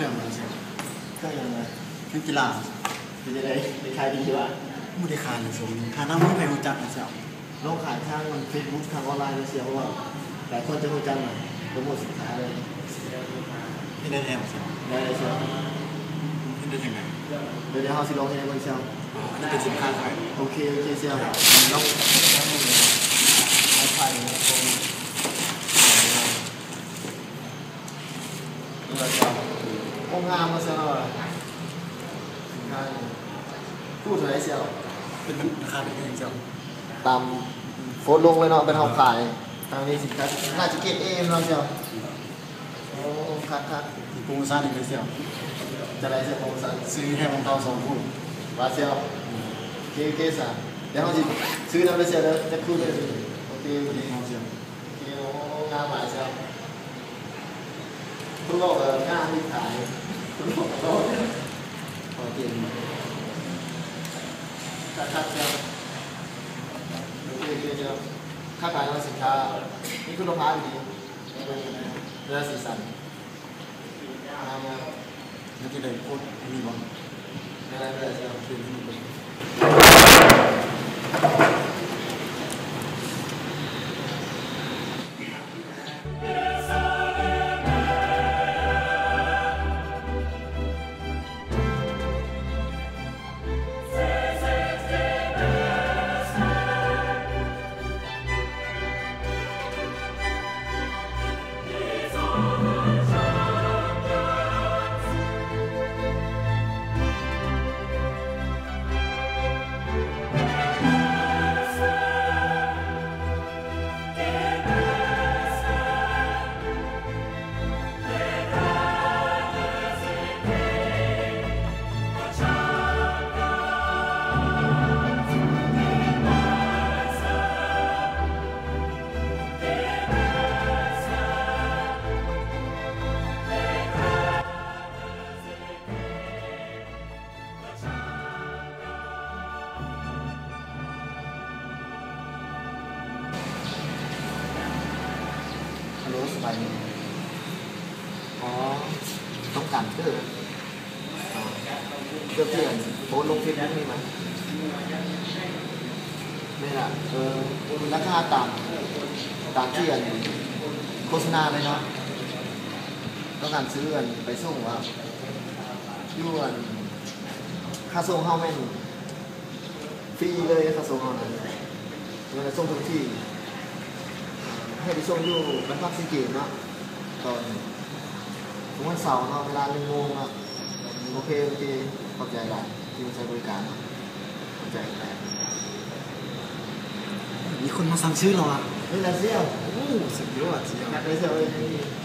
ເຈົ້າຫຍັງນະ? ເປັນກິລາ. ເປັນຈັ່ງໃດ? ໄດ້ຂາຍດີຢູ່ຫວາ? ບໍ່ໄດ້ຂາຍເລີຍຊ່ວງນີ້. ຫານຳມີໃຜຮູ້ຈັກນະເຈົ້າ? ລອງຂາຍທາງເຟສບຸກ ທາງອອນລາຍນະເຈົ້າ ເພາະວ່າຫຼາຍຄົນຈະຮູ້ຈັກນະ ໂປຣໂມດສິນຄ້າເລີຍ. ເຮັດໄດ້ແທ້ບໍ່ເຈົ້າ? ໄດ້ເຈົ້າ. ເຮັດໄດ້ຈັ່ງໃດ? ດຽວເຮົາຊິລອງເຮັດໃຫ້ເບິ່ງເຈົ້າ. ອໍ ອັນນີ້ເປັນສິນຄ້າຂາຍ. ໂອເຄ ໂອເຄເຈົ້າ. ລອງ ໂອ້ ງາມເນາະເຈົ້າເນາະ ສິນຄ້ານີ້. ຄູ່ເທົ່າໃດເຈົ້າ? ເປັນ ລາຄາເປັນຫຍັງເຈົ້າ? ຕາມໂພສລົງເລີຍເນາະ ເປັນເຮົາຂາຍ. ທາງນີ້ສິນຄ້າໜ້າຈະເກຣດເອເນາະເຈົ້າ. ໂອ້ ຄັກໆ. ມີໂປຣໂມຊັນອີກເດ້ເຈົ້າ. ຈັ່ງໃດເຈົ້າ ໂປຣໂມຊັນ? ຊື້ແຮງຮອງເທົ້າສອງຄູ່. ວ່າເຈົ້າ. ໂອເຄ ໂອເຄຊະ. ດຽວເຮົາຊິຊື້ນຳເດີເຈົ້າເດີ ຈັກຄູ່ເດີ. ໂອເຄ ໂອເຄ. ໂອເຄ ໂອ້ ງາມຫຼາຍເຈົ້າ. ຄົນເວົ້າກໍງາມ ມີຂາຍ ຄົນເວົ້າກໍເວົ້າ. ໂອເຄ ຄັກໆເຈົ້າ. ໂອເຄ ໂອເຄເຈົ້າ. ຄ້າຂາຍເນາະ ສິນຄ້າມີຄຸນນະພາບດີ ເປັນລາຍສີສັນ. ງາມໆ. ແລ້ວຈັ່ງໃດ ໂພສອັນນີ້ບໍ່? ໄດ້ໆ ເຈົ້າ. ໂອເຄ ຮັລໂຫຼ ສະບາຍດີ. ອໍ ຕ້ອງການເກີບ ເກີບທີ່ອັນໂພສລົງເຟສບຸກນີ້ມາ. ແມ່ນລະ ເອີ ລາຄາຕາມ ຕາມທີ່ອັນໂຄສະນາເລີຍເນາະ. ຕ້ອງການຊື້ອັນໄປສົ່ງວ່າ ຢູ່ອັນ ຄ່າສົ່ງເຮົາແມ່ນຟຣີເລີຍ ຄ່າສົ່ງເຮົານັ້ນ ແມ່ນສົ່ງເຖິງທີ່. ໃຫ້ໄປສົ່ງຢູ່ບ້ານພັກສີເກດເນາະ ຕອນ ປະມານວັນເສົາເນາະ ເວລາໜຶ່ງໂມງເນາະ. ໂອເຄ ໂອເຄ ຂອບໃຈຫຼາຍທີ່ມາໃຊ້ບໍລິການເນາະ. ຂອບໃຈຫຼາຍ. ມີຄົນມາສັ່ງຊື້ແລ້ວຫວາ? ນີ້ລະສ່ຽວ. ໂອ້ ສຸດຍອດສ່ຽວ. ຄັກເລີຍສ່ຽວເອີຍ.